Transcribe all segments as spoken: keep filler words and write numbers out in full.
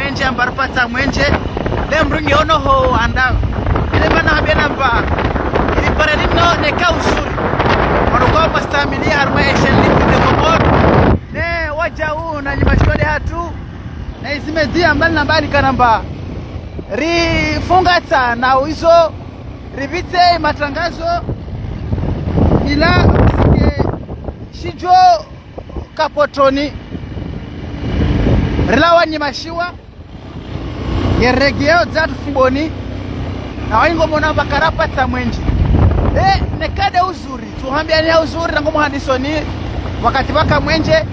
Mwenje, amba ripvatsa mwenje, le mdru nge ono ho wandao. Ile mana hambia namba, ili pare lino neka uzuri. Wanu kwa mastamilia harumwa Chaîne Libre des Comores. Ne wadjau na nyimashwade hatru, na izi média mbali na mbali kana amba rifungatsa na uizo, ripvitse matrangazo, ila usike shidjo kapotoni. Rilawa nyimashiwa, ye regeo dzatru fumboni, na waingo mona amba karapvatsa mwenje. E, neka nde uzuri, tsuhambia ni ya uzuri, nangu muhandisoni, wakati pvwaka mwenje,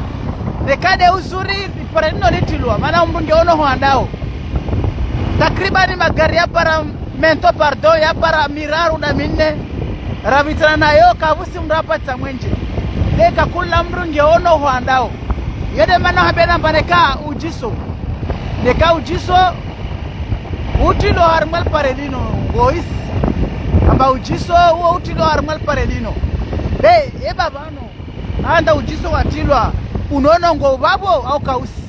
neka nde uzuri, li pare lino litrilwa, mana mdru nge ono ho wandao. Takribani magari ya para mento, pardon, ya para miraru na minne, rapvitsana nayo, kapvatsi mdru rapvatsa mwenje. Neka kula mdru nge ono ho wandao. Iyo nde mana hambia namba neka udjiso. Neka udjiso, utrilwa harumwa li pare lino, ngohisi. Amba udjiso, uwo utrilwa harumwa li pare lino. Be, e baba no. Anda udjiso watrilwa, unono ngo babo au kausi.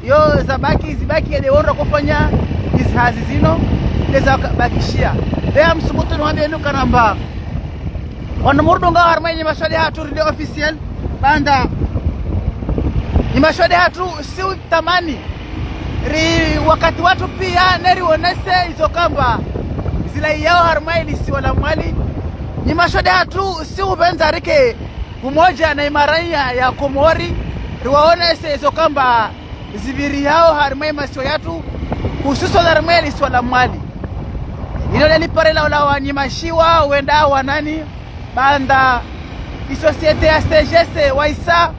Yo zabaki, zibaki yende wandru wakofanya izi hazi zino, nde zabakishia. Be amsubutu nuhambie nuka namba. Wanu murudunga harumwa nyimashwade hatru ri nde officiel, banda. Nyimashwade hatru si utamani. Ri wakati watru pia ne rionese izo kamba zila iyao harumwa ili siwa la Mwali. Nyimashwade hatru si upvendza rike umoja na imaraya ya Komori, riwaonese izo kamba zipvirihao harumwa imasiwa yatru, hususwani harumwa lisiwa la Mwali. Lino leli pare la ulawa nyimashiwa wenda wanani, banda i société ya C G C waisa,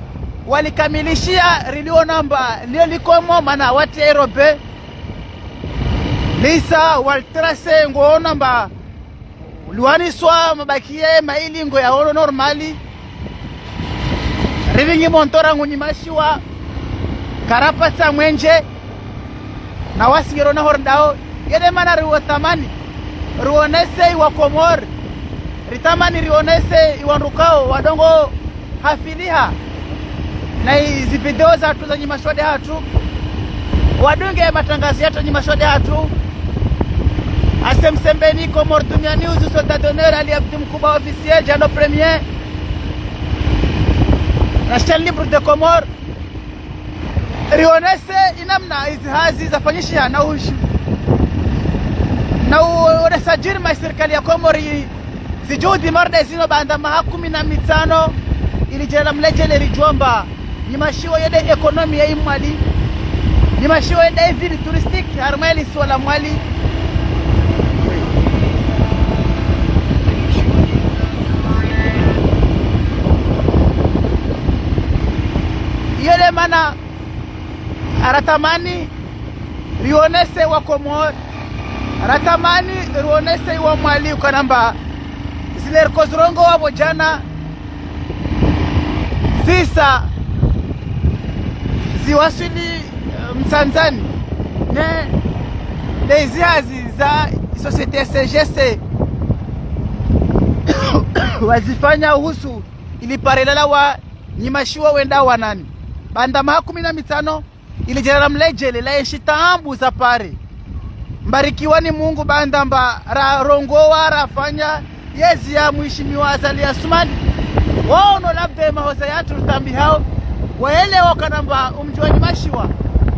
walikamilishia, riliona amba lio likomo, mana watia irobe, lisa, walitrase, ngoona amba luwaniswa mabakiye maili ngo ya ono normali. Ripvingi montora ngu nyimashiwa, karapvatsa mwenje, na wasi nge rona ho wandao. Iyo nde mana riwo tamani rionese iwa Komori, ritamani rionese iwandru kao wadongo hafiliha na izi video zatru za nyimashwade hatru, wadunge matrangazo yatru nyimashwade hatru. Asem Sembeni, Comores Dunia News, Soldat d'honneur, Ali Abdou Mkubwa, officier, Djano Premier, na Chaîne Libre des Comores. Rionese inamna izi hazi zafanyishiha na ushi-, na u-, uonesajiri ma sirikali ya Komori zijuhudi marde zino banda maha kumi na mitsano, ili jela mlejele ridjomba. Nyimashiwa iyo nde économie ya i Mwali. Nyimashiwa iyo nde ville touristique harumwa lisiwa la Mwali. Iyo nde mana aratamani rionese wa Komori, ratamani rionese wa Mwali ukana amba zile riko zirongowa pvo djana zisa ziwaswili, eh, Mtsandzani, ne, ne izi hazi za société C G C wazifanya uhusu ili pare lalawa nyimashiwa wenda wanani. Banda maha kumi na mitsano, ili jela la mlejele laenshi taabu za pare. Mbarikiwa ni Mungu banda amba rarongowa, rafanya yezi ya mheshimiwa Azali Assoumani. Waono labda mahoza yatru rutambihao, waelewa kana amba umdji wa nyimashiwa,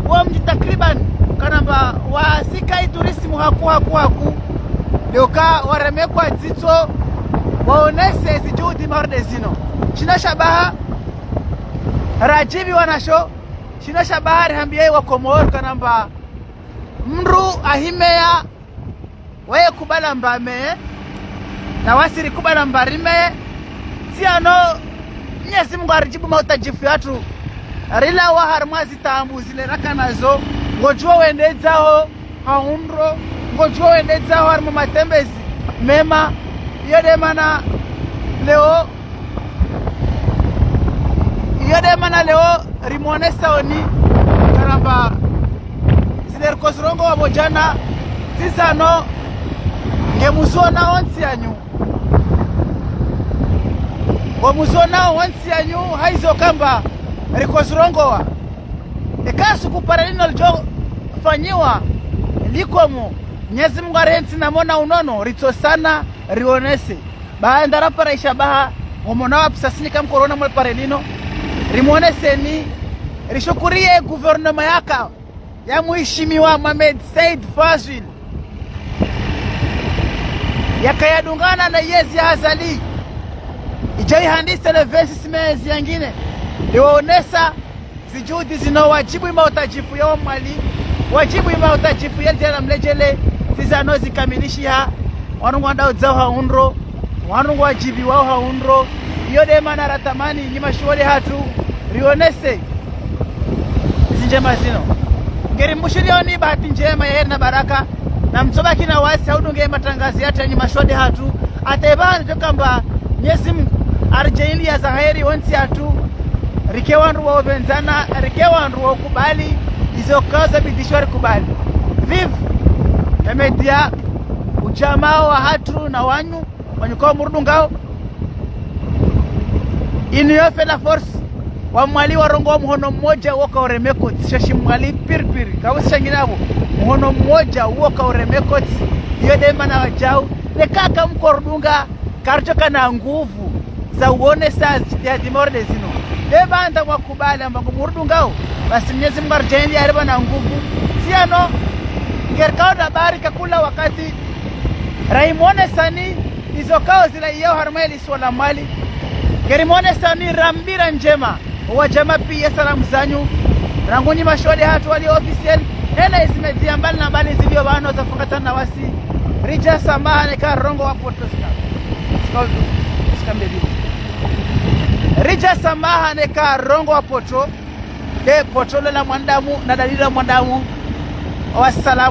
uwo mdji takriban kana amba wasika i tourisme haku, haku, haku. Leo ka wareme kwa dzitso, waonese zijuhudi marde zino. Shina shabaha, radjibiwa nasho, shina shabaha rihambiye wa Komori kana amba mdru ahimeya, waye kubala amba ameye, na wasi rikubala amba rimeye. Tsi ano, Mwenyezi Mungu aridjibu mautadjifu yatru. Rilawa harumwa zitaabu zile raka nazo, ngodjuwa wendedzaho ha undro, ngodjuwa wendedzaho harumwa matembezi mema. Iyo nde mana leo, iyo nde mana leo rimonesa oni kana amba zile riko zirongowa pvo djana, zisa no, ngemuzona wontsi yanyu. Ngemuzona wontsi yanyu, haizo kamba riko zirongowa. Eka suku pare lino lidjo fanyiwa likomo. Mnyezi Mungu arentsi na mona unono, ritsosana, rionese. Baanda rapara isha baha, ngomona wapsasini kamkorona mwe pare lino. Rimoneseni, rishukuriye gouvernement yaka, ya mheshimiwa Mohamed Said Fazul. Yaka yadungana na yezi ya Azali. Idja ihandise le vingt-six mezi yangine. Riwaonesa zijuhudi zinu, wadjibu ima utajifu ya wa Mwali, wadjibu ima utajifu ya ledjela mledjele, zizano zikamilishiha, wanu ngwandao dzao ha undro, wanu ngwadjibiwao ha undro, iyo de mana ratamani nyi mashuhuli hatru, rionese zindjema zinu. Ngeri mbushiriyoni bahati ndjema ya heri na baraka, na mtsobaki na wasi ha udunge matangazi yatru ya nyi mashuhuli hatru, hata ipvanu tokamba Mnyezi Mungu aridjaanliya za heri wontsi hatru, rike wandru wa upvendzana, rike wandru wa ukubali izo kaza bidishwa rikubali. Vive le media, udjamaa wa hatru na wanyu, wanyu kwa murudungao. Inu yo fe la force, wa Mwali warongoa muhono mmodja woka ureme kotsi, shashi Mwali piripiri, kawusi shangina apvo, muhono mmodja woka ureme kotsi, iyo de mana wadjau, neka kamkorudunga, karidjoka na nguvu za uonesa zidjitihadi morde zinu. De baanda mwakubali amba ngomurudungao, basi Mnyezi Mungu aridjaanliya aripva na nguvu. Siyano, ngerikao na baraka kula wakati, raimonesani izo kao zila iyao harumwa le isiwa la Mwali. Ngerimonesani rambira ndjema, owadjamaa piya salamu zanyu. Rangu nyi mashuhuli hatru walio officiel, hena izi media mbali na mbali zilio pvanu zafungatana na wasi. Ridja samaha neka rongoa poto sika. Sika, sika mbeli. Ridja samaha neka rongoa poto. De poto lola mwanadamu, na dalili la mwanadamu. Wassalamu.